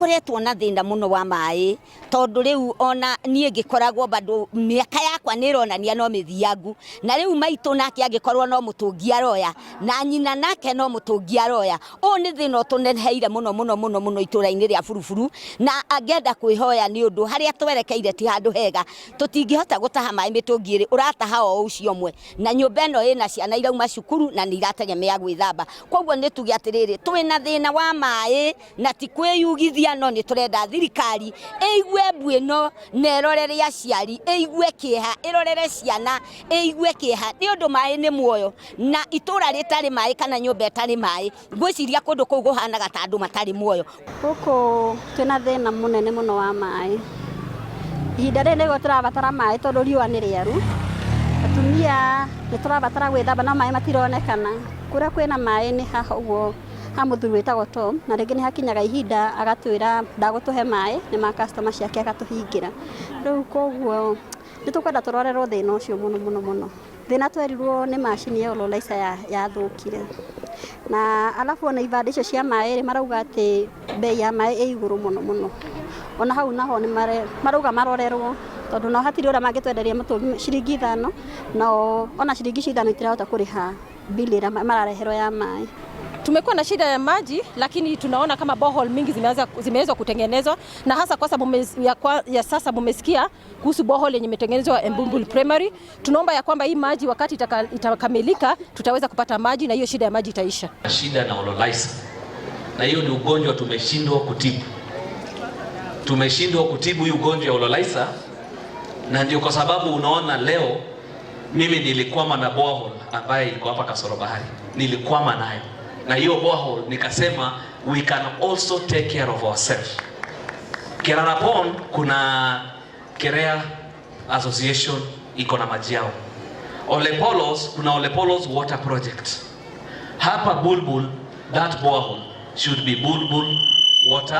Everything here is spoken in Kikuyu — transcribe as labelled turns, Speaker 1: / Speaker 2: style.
Speaker 1: Tũkoretwo na thĩna mũno wa maĩ, tondũ rĩu ona niĩ ngĩkoragwo bado mĩaka yakwa nĩ ĩronania no mĩthiangu, na rĩu maitũ nake angĩkorwo no mũtũngi aroya, na nyina nake no mũtũngi aroya. Ũũ nĩ thĩna ũtũneneheire mũno mũno mũno mũno itũra-inĩ rĩa Buruburu, na angĩenda kwĩhoya nĩ ũndũ harĩa twerekeire ti handũ hega. Tũtingĩhota gũtaha maĩ mĩtũngi ĩrĩ, ũrataha o ũcio ũmwe, na nyũmba ĩno ĩna ciana irauma cukuru na nĩ irategemea gwĩthamba. Koguo nĩ tuge atĩrĩrĩ, twĩna thĩna wa maĩ na ti kwĩyugithia, no nĩ tũrenda thirikari ĩigue mbu ĩno na ĩrorere aciari, ĩigue kĩeha, ĩrorere ciana, ĩigue kĩeha, nĩ ũndũ maĩ nĩ muoyo, na itũra rĩtarĩ maĩ kana nyũmba ĩtarĩ maĩ, ngwĩciria kũndũ kũu kũhanaga ta andũ matarĩ muoyo.
Speaker 2: Gũkũ twĩna thĩna mũnene mũno wa maĩ. Ihinda rĩrĩ nĩguo tũrabatara maĩ, tondũ riũa nĩ rĩaru. Atumia nĩ tũrabatara gwĩthamba, no maĩ matironekana. Kũrĩa kwĩna maĩ nĩ haha ũguo ha mũthuri wĩtagwo Tom, na rĩngĩ nĩ hakinyaga ihinda agatwĩra ndagũtũhe maĩ, nĩ ma customer ciake, agatũhingĩra. Rĩu koguo nĩ tũkwenda tũrorerwo thĩna ũcio mũno mũno mũno. Thĩna twerirwo nĩ macini ya Ololizer yathũkire. Na alafu ona ibanda icio cia maĩ rĩ, marauga atĩ bei ya maĩ ĩ igũrũ mũno mũno. Ona hau naho nĩ marauga marorerwo, tondũ no hatirĩ ũrĩa mangĩtwenderia mũtũngi ciringi 5, no ona ciringi icio 5 itirahota kũrĩha bili ĩrĩa marareherwo ya maĩ.
Speaker 3: Tumekuwa na shida ya maji, lakini tunaona kama borehole mingi zimeweza kutengenezwa, na hasa kwa sababu ya sasa mumesikia kuhusu borehole yenye imetengenezwa Embumbulu Primary. Tunaomba ya kwamba hii maji wakati itakamilika, tutaweza kupata maji na hiyo shida ya maji itaisha.
Speaker 4: Shida na Ololizer, na hiyo ni ugonjwa tumeshindwa kutibu. Tumeshindwa kutibu hii ugonjwa ya Ololizer, na ndio kwa sababu unaona leo mimi nilikwama na borehole ambaye iko hapa Kasoro Bahari, nilikwama nayo, na hiyo borehole nikasema we can also take care of ourselves. Kerarapon kuna Kerea Association iko na maji yao. Olepolos kuna Olepolos Water Project. Hapa Bulbul, that borehole should be Bulbul Water